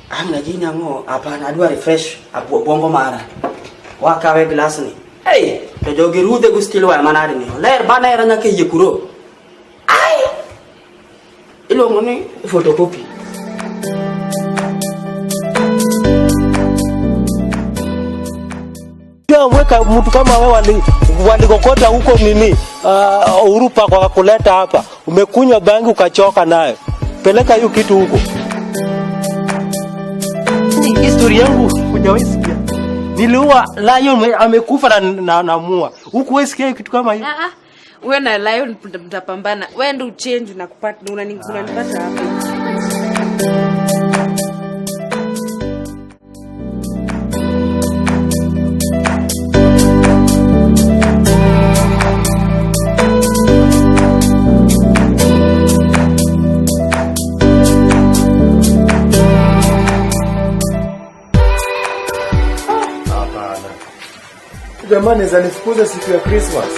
Ang' najini ang'o? Hapana, adwa refresh ubongo mara. Wakawe glass ni. Hey, to jogi rudhe go steel wire manade ni. Ler banera nyaka yie kuro. Ai! Iluongo ni photocopy. Weka mtu kama wewe walikokota huko nini Uhuru Park wakakuleta hapa, umekunywa bangi ukachoka nayo, peleka hiyo kitu huko. Historia yangu hujawahi sikia. Niliua lion amekufa na namua. Huku sikia kitu kama hiyo. Ah ah. Wewe na lion mtapambana. Wewe ndio uchange na kupata unanipata hapa. Jamani, zanifukuza siku ya Christmas.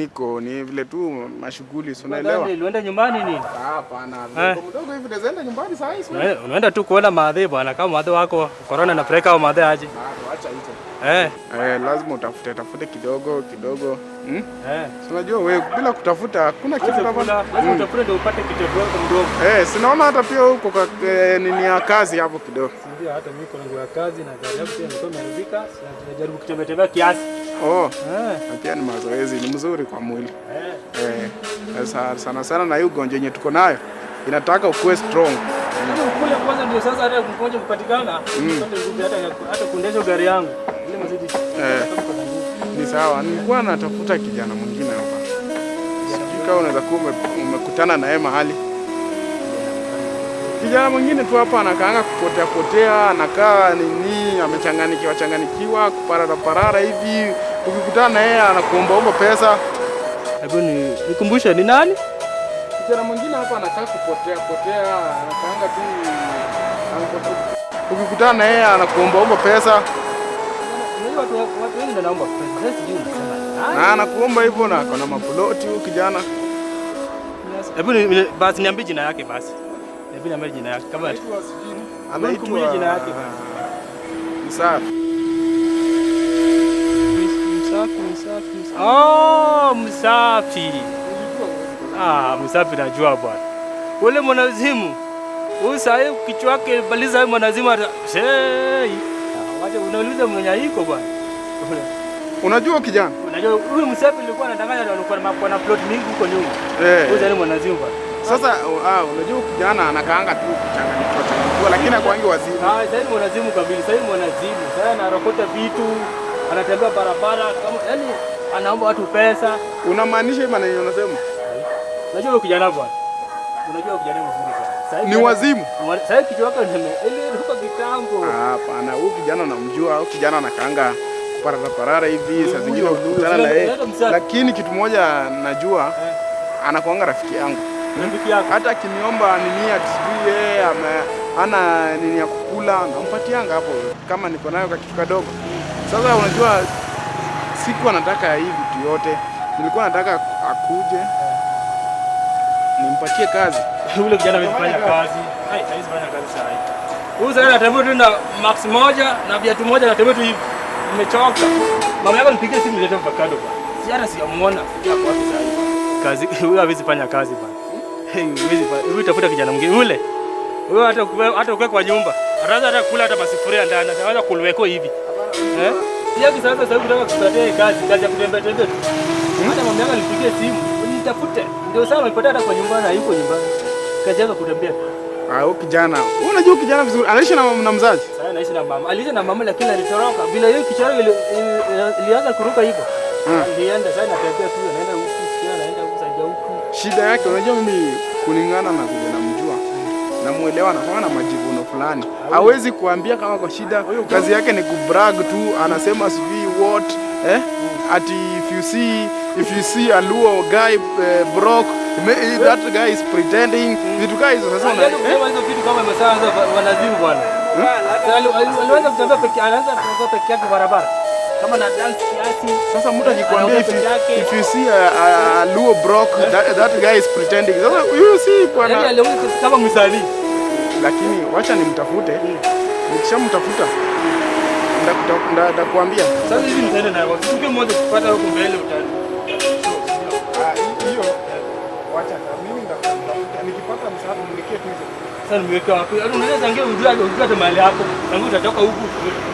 Niko ni vile tu mashughuli, si unaelewa? Unaenda nyumbani nini? Ah, hapana. Niko mdogo hivi naweza enda nyumbani saa hii. Unaenda tu kuona maadhi bwana, kama maadhi wako corona inapeleka au maadhi aje? Ah, acha hizo. Lazima utafute tafute kidogo kidogo. Si unajua wewe bila kutafuta hakuna kitu utapata. Lazima utafute ndio upate kitu kidogo mdogo. Sinaona hata pia huko kwa nini ya kazi hapo kidogo. Ndio hata mimi kuna nguo ya kazi na gari yangu pia ilikuwa imeharibika, najaribu kutembea tembea kiasi. Oh. Na pia ni mazoezi, ni mzuri kwa mwili. Sana sana na hiyo ugonjwa yenye tuko nayo inataka ukue strong. Ukule kwanza ndio sasa hata mgonjwa kupatikana, upate nguvu hata kuendesha gari yangu. Ile mzidi. Ni sawa. Nilikuwa natafuta kijana mwingine hapa. Sijui kama unaweza kuwa umekutana na yeye mahali. Kijana mwingine tu hapa anakaanga kupotea potea, anakaa nini, amechanganikiwa changanikiwa, kuparara parara hivi. Ukikutana na yeye anakuombaomba pesa. Hebu nikumbushe ni nani? Kijana mwingine hapa anakaa kupotea potea, anakaanga tu. Ukikutana na yeye anakuombaomba pesa. Unajua watu wengi wanaomba pesa. Sasa sijui unasema. Na anakuomba hivyo na kuna maploti huyu kijana. Hebu basi niambie jina yake basi. Hebu niambie jina yake kama anaitwa jina yake basi. Msafi. Msafi. Oh, Msafi. Ah, Msafi najua bwana. Ule mwanazimu. Huyu sasa kichwa yake baliza mwanazimu ata. Hey. Wacha unauliza mwenye yuko bwana. Unajua kijana? Unajua huyu Msafi alikuwa anadanganya alikuwa na plot mingi huko nyuma. Huyu ni mwanazimu bwana. Sasa unajua kijana anakaanga tu kuchanganyikiwa changanyikiwa lakini hakuangi wazimu. Ah, sasa ni mwanazimu kabisa. Sasa ni mwanazimu. Sasa anarokota vitu, anatembea barabara kama yani anaomba watu pesa. Unamaanisha hivi maneno unasema? Unajua huyu kijana bwana. Unajua huyu kijana mzuri sana. Ni wazimu. Sasa kichwa yake ile ruka kitambo. Ah, hapana, huyu kijana namjua, huyu kijana anakaanga parara parara hivi, saa zingine ukikutana na yeye. Lakini kitu moja najua anakuanga rafiki yangu. Rafiki yako. Hata akiniomba nini atisijui yeye ana nini ya kukula nampatianga hapo kama niko nayo kwa kitu kadogo. Sasa unajua sikuwa nataka hii vitu yote. Nilikuwa nataka akuje nimpatie kazi. Yule kijana amefanya kazi. Hai, haizi fanya kazi sasa hivi. Huyu sasa anatembea tu na max moja na viatu moja anatembea tu hivi. Nimechoka. Mama yako nipigie simu nilete avocado bwana. Si hata sijamuona. Sijui ako wapi sasa hivi. Kazi huyu hawezi fanya kazi bwana. Hey, huwezi fanya. Huyu tafuta kijana mwingine yule. Huyu hata ukwe kwa nyumba. Ataanza hata kula hata masufuria ndani. Ataanza kulweko hivi. Yaki sasa sasa kutaka kupatia kazi ya kutembea tembea tu. Hata mama yako alipigia simu, nitafute. Ndio sasa amepata hata kwa nyumba na yuko nyumbani. Kazi yake kutembea. Ah, huyu kijana. Unajua kijana vizuri. Anaishi na mzazi? Sasa anaishi na mama. Aliishi na mama lakini alitoroka. Bila hiyo kichwa ilianza kuruka hivyo. Alienda sasa anatembea tu, anaenda huku, sikia anaenda huku, sasa huku. Shida yake unajua mimi kulingana na vile namjua. Namuelewa na kwa na majivuno fulani. Hawezi kuambia kama kwa shida. Kazi yake ni kubrag tu, anasema sijui what, Ati if you see a Luo guy broke, that guy is pretending. Vitu kama hizo sasa una hizo vitu kama imeanza wanazimu bwana. Alianza kutembea peke, anaanza kutembea peke yake barabara. Kama na dance kiasi. Sasa mtu akikwambia if you see a Luo broke, that guy is pretending. Sasa you see bwana. Yaani aliongea kama msanii. Lakini wacha nimtafute. Nikishamtafuta ndakuambia. Sasa hivi nitaenda naye. Siku moja kupata huko mbele utani. Hiyo wacha mimi ndakutafuta. Nikipata msaada niwekee tu hizo. Sasa nimeweka wapi? Unaweza zangia ujue hata mahali hapo. Tangu utatoka huku.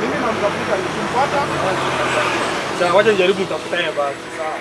Mimi namtafuta nikimpata. Sasa wacha nijaribu nitafuta yeye basi. Sawa.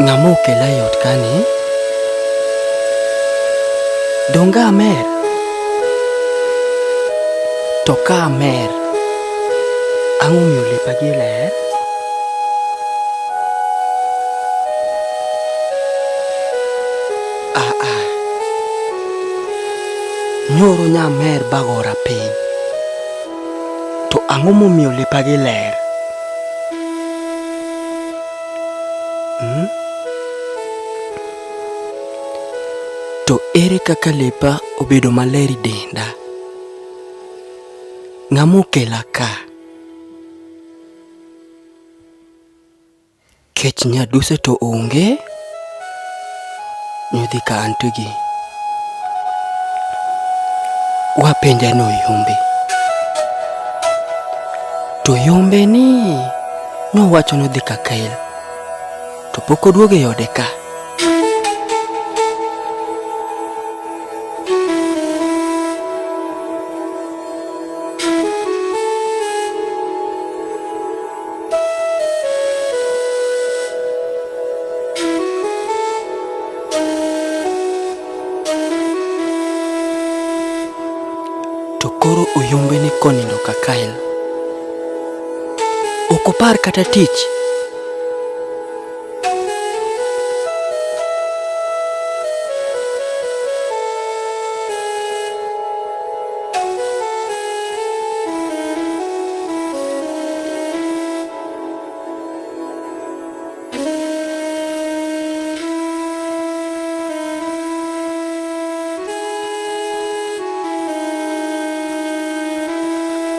Ng'ama okela e ot kani? Donge amer? To ka amer, ang'o momiyo lepa gi ler? Ah ah. Nyoro nyamer bagora piny. To ang'o momiyo lepa gi ler? Hmm? To ere kaka lepa obedo maler e denda? Ng'ama okela ka? Kech nyaduse to onge, nyodhi ka antigi. Wapenja ni Oyombe. To Oyombe ni nowacho nodhi ka Kael. To pok oduogo e ode ka. To koro Oyombe ni konindo ka Kyle. Ok opar kata tich.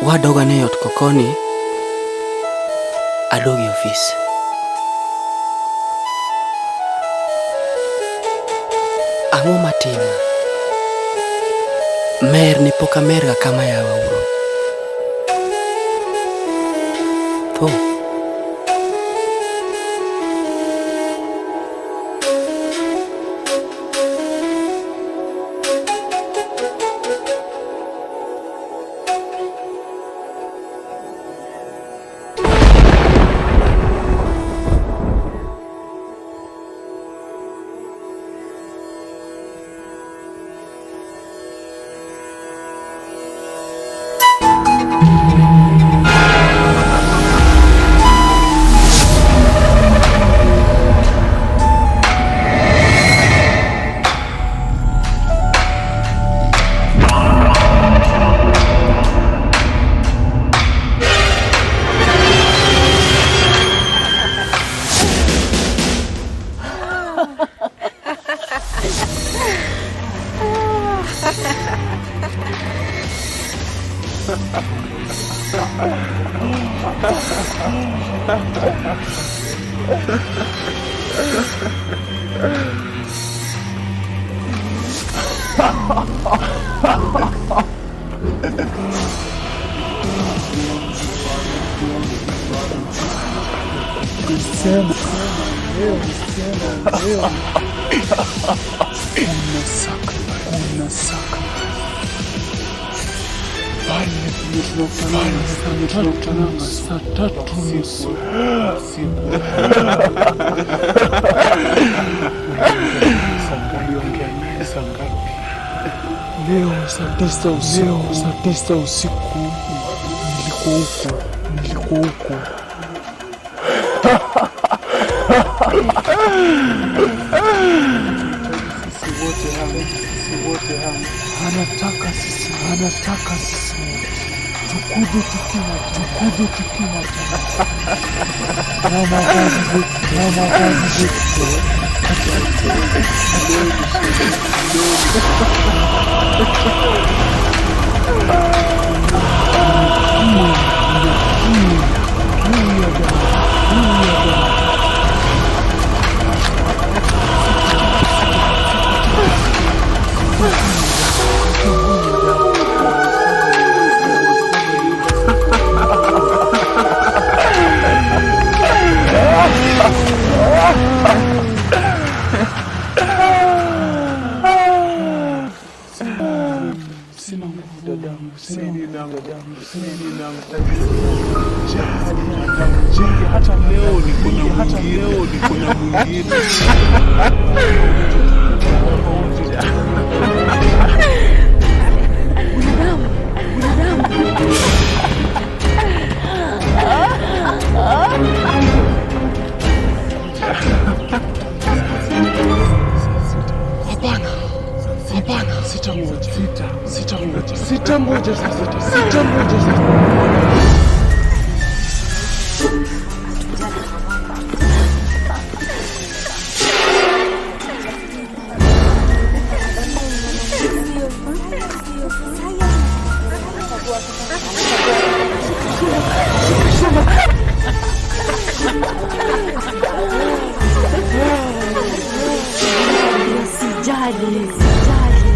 Wadoga ne ot kokoni, adog e ofis. Ang'o matima? Mer ni pok amerga kama yawa uru. Tho. Saa tatu nusu leo saa 9 usiku nilikuwa huko. Sisi wote anataka sisi wote tukuje tukiwa na mavazi zetu. Dadangu, sina dadangu, sina jali. Hata leo niko na hata leo niko na mwingine. Hapana. Hapana, sitangoja. Sitangoja. Sitangoja sasa. Sitangoja sasa. Sijali, sijali.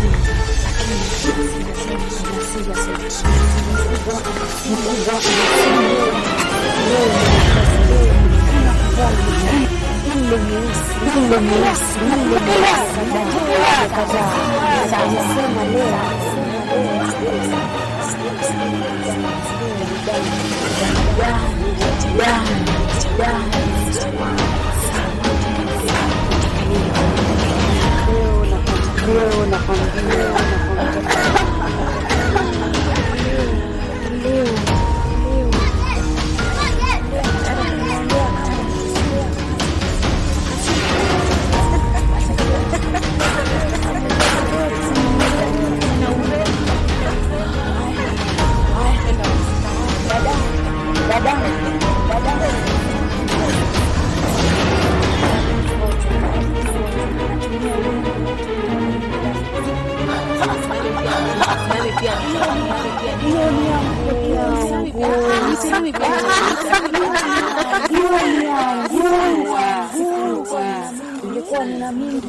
Nilikuwa nina mingi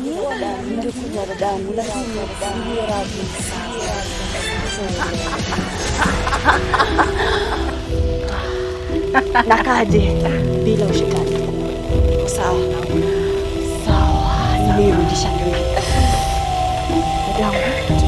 ningekuja dadangu, lakini ndio radhi. Nakaje bila ushikani? Sawa sawa, nimerudisha ndio dadangu.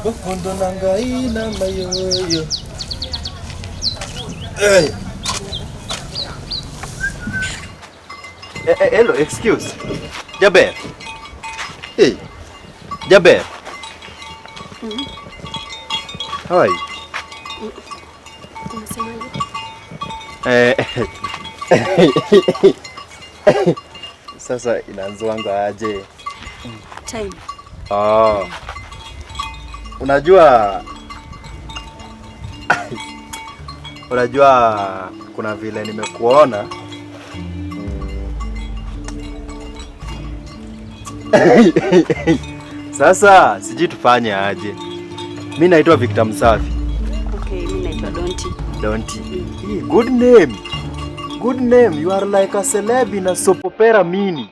Bokondo nangai na mayoyo. Hey. Hello, excuse. Jaber. Hey. Jaber. How are you? Unasemaje? Sasa inaanzwanga aje? Time. Oh. Unajua kuna vile nimekuona. Sasa sijui tufanye aje. Mimi naitwa Victor Msafi. Okay, mimi naitwa Donti. Donti. Good name. Good name. You are like a celeb in a soap opera mini.